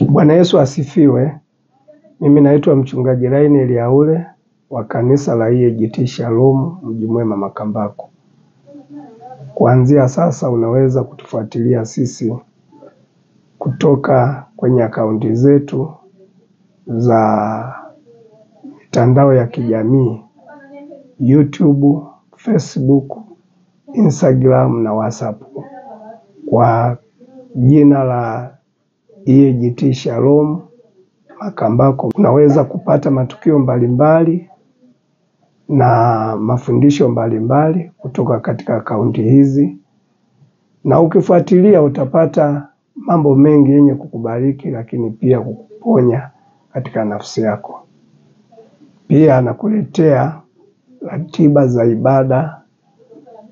Bwana Yesu asifiwe. Mimi naitwa Mchungaji Laini Lyaule wa kanisa la EAGT Shalom Mji Mwema Makambako. Kuanzia sasa unaweza kutufuatilia sisi kutoka kwenye akaunti zetu za mitandao ya kijamii YouTube, Facebook, Instagram na WhatsApp kwa jina la EAGT Shalom Makambako. Unaweza kupata matukio mbalimbali na mafundisho mbalimbali kutoka katika akaunti hizi, na ukifuatilia utapata mambo mengi yenye kukubariki, lakini pia kukuponya katika nafsi yako. Pia nakuletea ratiba za ibada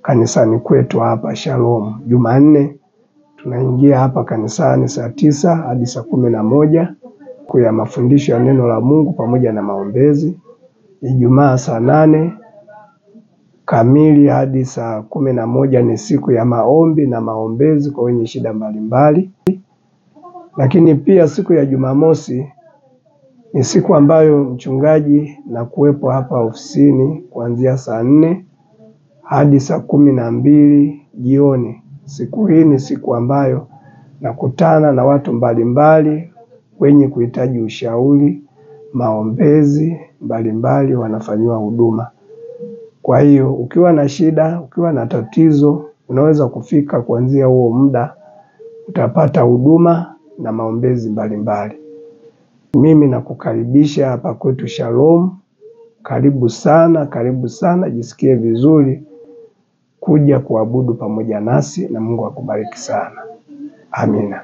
kanisani kwetu hapa Shalom. Jumanne tunaingia hapa kanisani saa 9 hadi saa 11 kwa mafundisho ya neno la Mungu pamoja na maombezi. Ijumaa saa 8 kamili hadi saa 11 ni siku ya maombi na maombezi kwa wenye shida mbalimbali. Lakini pia siku ya Jumamosi ni siku ambayo mchungaji na kuwepo hapa ofisini kuanzia saa 4 hadi saa 12 jioni. Siku hii ni siku ambayo nakutana na watu mbalimbali wenye kuhitaji ushauri, maombezi mbalimbali, wanafanyiwa huduma. Kwa hiyo ukiwa na shida, ukiwa na tatizo, unaweza kufika kuanzia huo muda, utapata huduma na maombezi mbalimbali. Mimi nakukaribisha hapa kwetu Shalom. Karibu sana, karibu sana, jisikie vizuri kuja kuabudu pamoja nasi na Mungu akubariki sana. Amina.